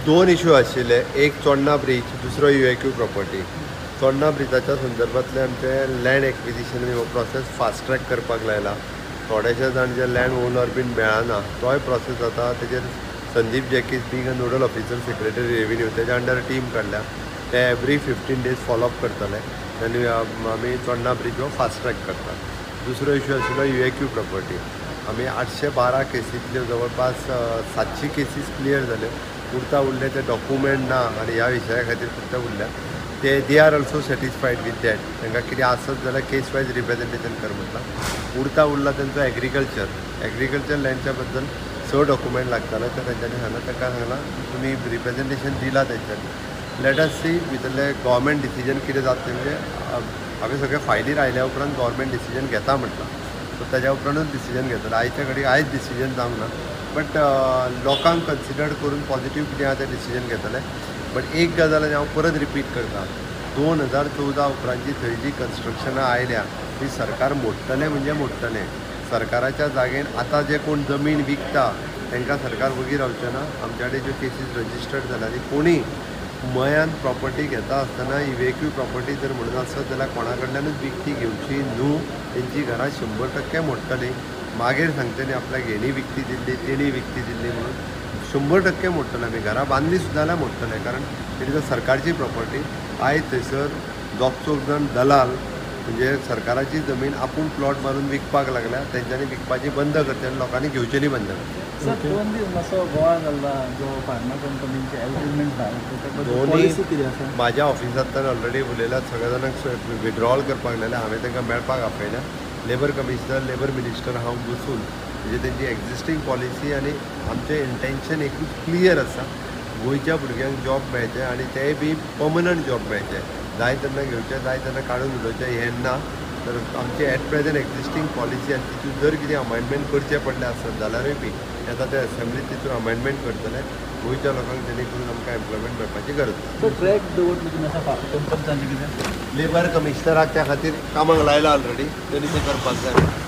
दोन इशू आशिल्ले, एक चोडणा ब्रीज, दुसरो युएक्यू प्रॉपर्टी. चोडणा ब्रिजाच्या संदर्भातले आमचे लँड एक्विजिशन हो प्रोसेस फास्ट ट्रॅक करपाक लायला. थोडेशे जाण जे लँड ओनर बीन मेळना तोय प्रोसेस जाता. तेजेर Sandeep Jackies being a nodal officer secretary revenue तेज्या अंडर टीम काडल्या. ते एवरी 15 डेज फॉलोअप करतले आनी आमी चोडणा ब्रीज हो फास्ट ट्रॅक करतात. दुसरो इशू आशिल्लो युएक्यू प्रॉपर्टी. आमी 812 केसींतल्यो जवळपास 700 केसीस क्लियर जाल्यो. उरता उरले ते डॉक्युमेंट ना आनी ह्या विशया खातीर फक्त उरल्या ते. They are also satisfied with that. तांकां कितें आसत जाल्यार केस वायज रिप्रेजेंटेशन कर म्हटलां. उरता उरला तेंचो एग्रीकल्चर लँडच्या बद्दल 6 डॉक्युमेंट लागताले ते तेंच्यांनी सांगलां. तांकां सांगलां तुमी रिप्रेजेंटेशन दिलां तेंच्यांनी, let us सी भितरलें गव्हर्मेंट डिसिजन कितें जाता. म्हणजे हांवें सगळे फायलीर आयल्या उपरांत गव्हर्मेंट डिसिजन घेता म्हटलां, सो ताज्या उपरांतूच डिसिजन घेतलो. आयच्या घडयेक आयज डिसिजन जावंक ना, बट लोकांक कन्सिडर करून पॉझिटीव कितें आहा तें डिसिजन घेतले. बट एक गजाल आनी हांव परत रिपीट करता, 2014 उपरांतची थंय जी कन्स्ट्रक्शनां आयल्या ती सरकार मोडटलें म्हणजे मोडटलें. सरकाराच्या जागेन आतां जे कोण जमीन विकता तांकां सरकार वगी रावचें ना. आमच्या कडेन ज्यो केसीस रजिस्टर्ड जाल्या आनी कोणी मयान प्रॉपर्टी घेता आसतना इवेक्यू प्रॉपर्टी जर म्हणून आसत जाल्यार कोणा कडल्यानूच विकती घेवची न्हू. तेंची घरां 100% मोडटलीं. मागीर सांगचें न्ही आपल्याक हेणी विकती दिल्ली तेणी विकती दिल्ली म्हणून. 100% मोडटले आमी. घरां बांदली सुद्दां जाल्यार मोडटले, कारण it is a सरकारची प्रॉपर्टी. आयज थंयसर दोग चौग जाण दलाल म्हणजे सरकाराची जमीन आपूण प्लॉट मारून विकपाक लागल्या. तेंच्यांनी विकपाची बंद करची आनी लोकांनी घेवचेली बंद करची. सर, 2 दीस मातसो गोवा जाल्ला जो फार्मा कंपनीचे एडवर्टीजमेंट भायर पॉलिसी कितें आसा? म्हाज्या ऑफिसांतल्यान ऑलरेडी उलयला, सगळ्या जाणांक विड्रॉल करपाक लायल्या. हांवें तांकां मेळपाक आपयल्या. लेबर कमिशनर, लेबर मिनिस्टर हांव बसून म्हणजे तेंची एग्जिस्टींग पॉलिसी आनी आमचें इंटेन्शन एकूच क्लियर आसा, गोंयच्या भुरग्यांक जॉब मेळचें आनी तेय बी पर्मनंट जॉब मेळचें. जाय तेन्ना घेवचें, जाय तेन्ना काडून उडोवचें हें ना. तर आमची एट प्रेजंट एक्जिस्टींग पॉलिसी आनी तितून जर कितें अमेंडमेंट करचें पडलें आसत जाल्यारूय बी आतां ते असेंब्लीत तितून अमेंडमेंट करतले गोंयच्या लोकांक, जेणे करून आमकां एम्प्लॉयमेंट मेळपाची गरज आसा. सो ट्रॅक दवरतले तुमी आसा कंपन्सांचें कितें? लेबर कमिशनराक त्या खातीर कामाक लायला ऑलरेडी, तेणी तें करपाक जाय.